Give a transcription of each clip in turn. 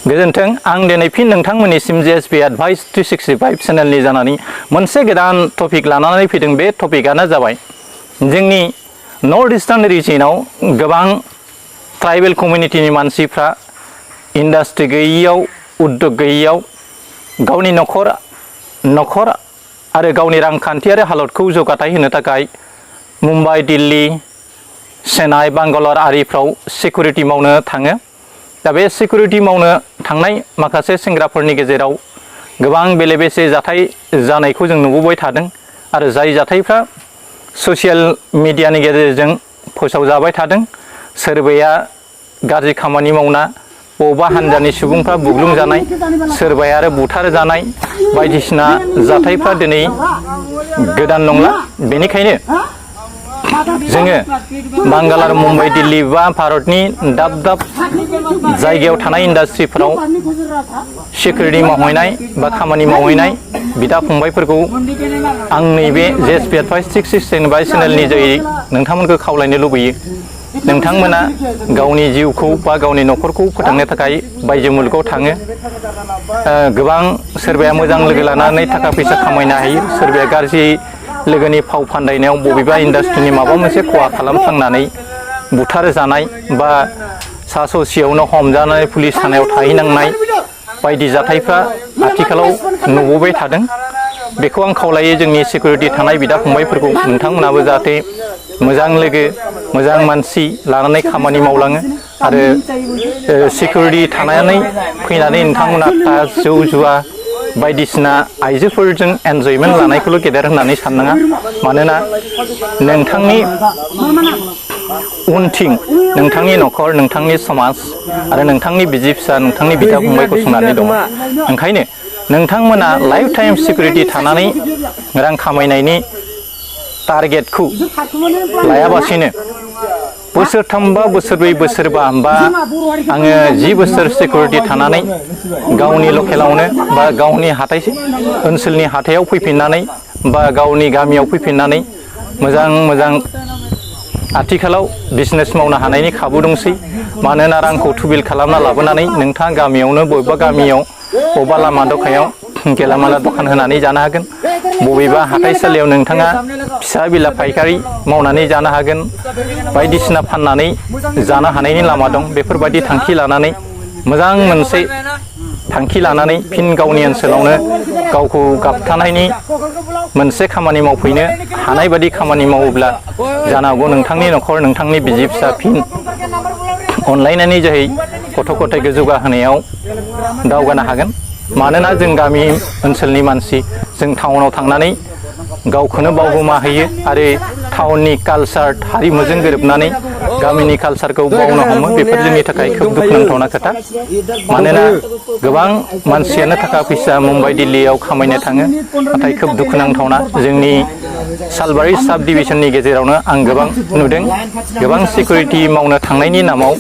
गोजोन्थों आं दिनै फिन नोंथांमोननिसिम जेएसपी एडभाइस 365 चेनेलनि जानानै मोनसे गोदान टपिक लानानै फैदों। बे टपिकआनो जाबाय जोंनि नर्थ इस्टार्न रिजनाव गोबां ट्राइबेल कमिउनिटिनि मानसिफ्रा इन्डास्ट्रि गैयैयाव उद्योग गैयैयाव गावनि नखर आरो गावनि रांखान्थियारि हालोदखौ जौगाथाय होनो थाखाय मुम्बाइ, दिल्ली, चेन्नाइ, बांगालर आरिफ्राव सिकिउरिटि मावनो थाङो। दा बे सिकिउरिटि मावनो थांनाय माखासे सेंग्राफोरनि गेजेराव गोबां बेले-बेजे जाथाय जानायखौ जों नुबोबाय थादों आरो जाय जाथायफ्रा ससियेल मिडियानि गेजेरजों फोसावजाबाय थादों। सोरबाया गाज्रि खामानि मावना बबेबा हान्जानि सुबुंफ्रा बुग्लुंजानाय, सोरबाया आरो बुथारजानाय बायदिसिना जाथायफ्रा दिनै गोदान नंला। बेनिखायनो जोङो बांगालर, मुम्बाइ, दिल्ली बा भारतनि दाब दाब जायगायाव थानाय इन्डास्ट्रिफोराव सिकिउरिटि मावहैनाय बा खामानि मावहैनाय बिदा फंबायफोरखौ आं नैबे जेएसपी एडभाइस 365 चेनेलनि जोहै नोंथांमोनखौ खावलायनो लुबैयो। नोंथांमोना गावनि जिउखौ बा गावनि नखरखौ फोथांनो थाखाय बायजो मुलुगाव थाङो। गोबां सोरबाया मोजां लोगो लानानै थाखा फैसा खामायनो हायो, सोरबाया गाज्रि लोगोनि फाव फान्दायनायाव बबेबा इन्डास्ट्रिनि माबा मोनसे खहा खालामफ्लांनानै बुथार जानाय बा सा ससेयावनो हमजानानै पुलिस थानायाव थाहैनांनाय बायदि जाथायफ्रा आथिखालाव नुबोबाय थादों। बेखौ आं खावलायो जोंनि सिकिउरिटि थानाय बिदा फंबायफोरखौ, नोंथांमोनाबो जाहाथे मोजां लोगो मोजां मानसि लानानै खामानि मावलाङो आरो सिकिउरिटि थानानै फैनानै नोंथांमोना जौ जुवा बायदिसिना आइजोफोरजों एन्जयमेन्ट लानायखौल' गेदेर होननानै साननाङा। मानोना नोंथांनि उनथिं नोंथांनि नखर, नोंथांनि समाज आरो नोंथांनि बिसि फिसा, नोंथांनि बिदा फंबाय गसंनानै दङ। ओंखायनो नोंथांमोना लाइफ टाइम सिकिउरिटि थानानै रां खामायनायनि टारगेटखौ लायाबासिनो बोसोरथाम बा बोसोरब्रै बोसोरबा बा आङो 10 बोसोर सिकिउरिटि थानानै गावनि लकेलावनो बा गावनि ओनसोलनि हाथायाव फैफिननानै बा गावनि गामियाव फैफिननानै मोजां आथिखालाव बिजनेस मावनो हानायनि खाबु दंसै। मानोना रांखौ थुबिल खालामना लाबोनानै नोंथाङा गामियावनो बबेबा गामियाव बबेबा लामा दखायाव गेलामाला दखान होनानै जानो हागोन, बबेबा हाथाइसालियाव नोंथाङा फिसा बिला फायखारि मावनानै जानो हागोन, बायदिसिना फाननानै जानो हानायनि लामा दं। बेफोरबायदि थांखि लानानै मोजां मोनसे थांखि लानानै फिन गावनि ओनसोलावनो गावखौ गाबथानायनि मोनसे खामानि मावफैनो हानाय बादि खामानि मावोब्ला जानो हागौ नोंथांनि नखर, नोंथांनि बिसि फिसा फिन अनलायनायनि जोहै गथ' गथायखौ जौगाहोनायाव दावगानो हागोन। मानोना जों गामि ओनसोलनि मानसि, जों टाउनाव थांनानै गावखौनो बावगोमा होयो आरो टाउननि कालचार हारिमुजों गोरोबनानै गामिनि कालचारखौ बावनो हमो। बेफोर जोंनि थाखाय खोब दुखुनांथावना खोथा। मानोना गोबां मानसियानो थाखा फैसा मुम्बाइ, दिल्लीयाव खामायनो थाङो, नाथाय खोब दुखुनांथावना जोंनि सालबारि साब डिभिजननि गेजेरावनो आं गोबां नुदों। गोबां सिकिउरिटि मावनो थांनायनि नामाव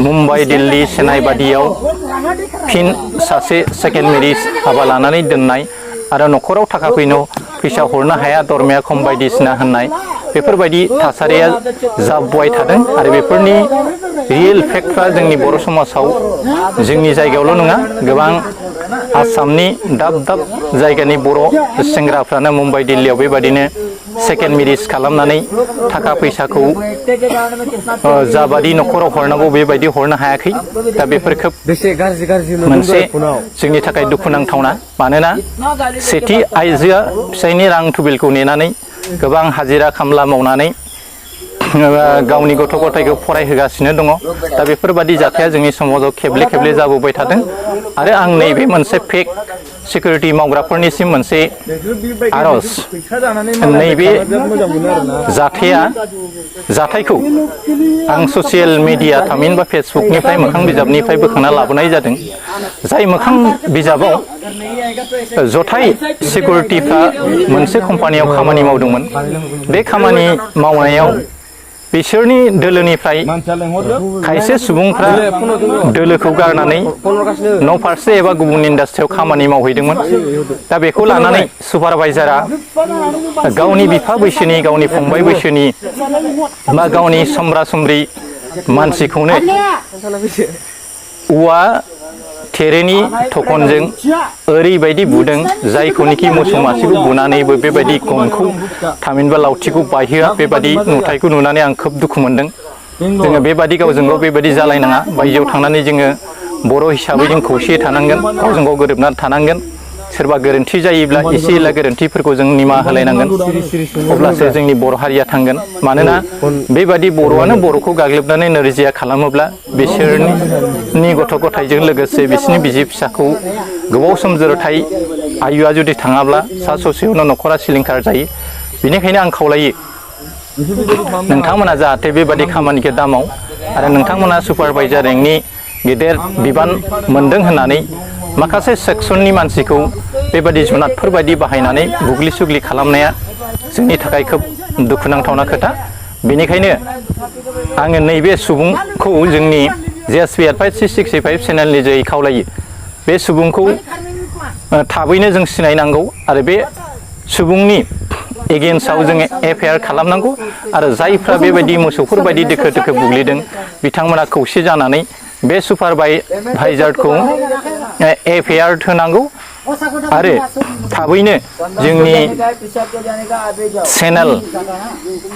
मुम्बाइ, दिल्ली, चेन्नाइ बादियाव फिन सासे सेकेन्ड मेरिज हाबा लानानै दोननाय आरो नखराव थाखा फैसा हरनो हाया, दरमाया खम बायदिसिना होननाय बेफोरबायदि थासारिया जाबोबाय थादों। आरो बेफोरनि रियेल फेक्टफ्रा जोंनि बर' समाजाव जोंनि जायगायावल' नङा, गोबां आसामनि दाब दाब जायगानि बर' सेंग्राफ्रानो मुम्बाइ, दिल्लीयाव बेबायदिनो सेकेन्ड मेरिज खालामनानै थाखा फैसाखौ जाबादि नखराव हरनांगौ बेबायदि हरनो हायाखै। दा बेफोर खोब मोनसे जोंनि थाखाय दुखुनांथावना। मानोना सेथि आइजोआ फिसायनि रां थुबिलखौ नेनानै गोबां हाजिरा खामला मावनानै गावनि गथ' गथायखौ फरायहोगासिनो दङ। दा बेफोरबादि जाथाया जोंनि समाजाव खेबले खेबले जाबोबाय थादों। आरो आं नैबे मोनसे फेक सिकिउरिटि मावग्राफोरनिसिम मोनसे आर'ज, नैबे जाथायखौ आं ससियेल मिडिया थामहिनबा फेसबुकनिफ्राय मोखां बिजाबनिफ्राय बोखांना लाबोनाय जादों। जाय मोखां बिजाबाव जथाय सिकिउरिटिफ्रा मोनसे कम्पानियाव खामानि मावदोंमोन। बे खामानि मावनायाव बिसोरनि दोलोनिफ्राय खायसे सुबुंफ्रा दोलोखौ गारनानै न' फारसे एबा गुबुन इन्डास्ट्रियाव खामानि मावहैदोंमोन। दा बेखौ लानानै सुपारभाइजारा गावनि बिफा बैसोनि, गावनि फंबाय बैसोनि बा गावनि समब्रा समब्रि मानसिखौनो औवा थेरेनि थखनजों ओरैबायदि बुदों जायखौनोखि मोसौ मासेखौ बुनानैबो बेबायदि गनखौ थामहिनबा लावथिखौ बायहोआ बेबायदि नुथायखौ नुनानै आं खोब दुखु मोनदों। जोङो बेबायदि गावजों गाव बेबायदि जालायनाङा। बायजोआव थांनानै जोङो बर' हिसाबै जों खौसेयै थानांगोन, गावजों गाव गोरोबनानै थानांगोन। सोरबा गोरोन्थि जायोब्ला एसे एला गोरोन्थिफोरखौ जों निमाहा होलायनांगोन, अब्लासो जोंनि बर' हारिया थांगोन। मानोना बेबायदि बर'आनो बर'खौ गाग्लोबनानै नोरजिया खालामोब्ला बिसोरनि गथ' गथायजों लोगोसे बिसोरनि बिसि फिसाखौ गोबाव सम जोरथाय आयुआ जुदि थाङाब्ला सा ससेयावनो न'खरा सिलिंखार जायो। बेनिखायनो आं खावलायो नोंथांमोना जाहाथे बेबादि खामानिखौ दामाव आरो नोंथांमोना सुपारभाइजार रेंकनि गेदेर बिबान मोनदों होननानै माखासे सेक्सननि मानसिखौ बेबादि जुनादफोर बायदि बाहायनानै बुग्लि सुग्लि खालामनाया जोंनि थाखाय खोब दुखुनांथावना खोथा। बेनिखायनो आङो नैबे सुबुंखौ जोंनि JSP एडभाइस 365 चेनेलनि जोहै खावलायो, बे सुबुंखौ थाबैनो जों सिनायनांगौ आरो बे सुबुंनि एगेन्स्टआव जोङो FIR खालामनांगौ आरो जायफ्रा बेबायदि मोसौफोर बायदि दोखो दोखो बुग्लिदों बिथांमोना खौसे जानानै बे सुपारभाइजारखौ FIR होनांगौ आरो थाबैनो जोंनि चेनेल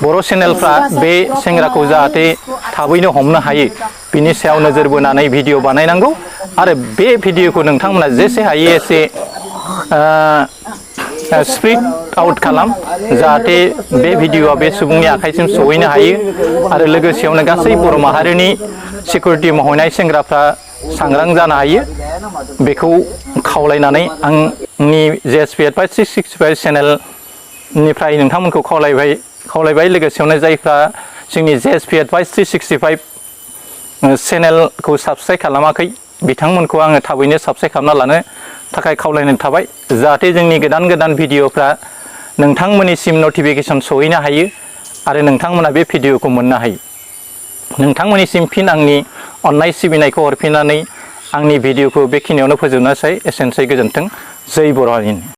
बर' चेनेलफ्रा बे सेंग्राखौ जाहाथे थाबैनो हमनो हायो बिनि सायाव नोजोर बोनानै भिडिअ बानायनांगौ आरो बे भिडिअखौ नोंथांमोना जेसे हायो एसे स्प्रिड आउट खालाम, जाहाथे बे भिडिअआ बे सुबुंनि आखाइसिम सहैनो हायो आरो लोगोसेयावनो गासै बर' माहारिनि सिकिउरिटि मावहैनाय सेंग्राफ्रा सांग्रां जानो हायो। बेखौ खावलायनानै आंनि JSP एडभाइस 365 चेनेलनिफ्राय नोंथांमोनखौ खावलायबाय लोगोसेयावनो जायफ्रा जोंनि JSP एडभाइस 365 चेनेलखौ साबस्क्राइब खालामाखै बिथांमोनखौ आङो थाबैनो साबस्क्राइब खालामना लानो थाखाय खावलायनाय थाबाय, जाहाथे जोंनि गोदान गोदान भिडिअफ्रा नोंथांमोननिसिम नटिफिकेसन सहैनो हायो आरो नोंथांमोना बे भिडिअखौ मोननो हायो। नोंथांमोननिसिम फिन आंनि अननाय सिबिनायखौ हरफिननानै आंनि भिडिअखौ बेखिनियावनो फोजोबनोसै। एसेनोसै, गोजोन्थों। जै बर' हारिनि।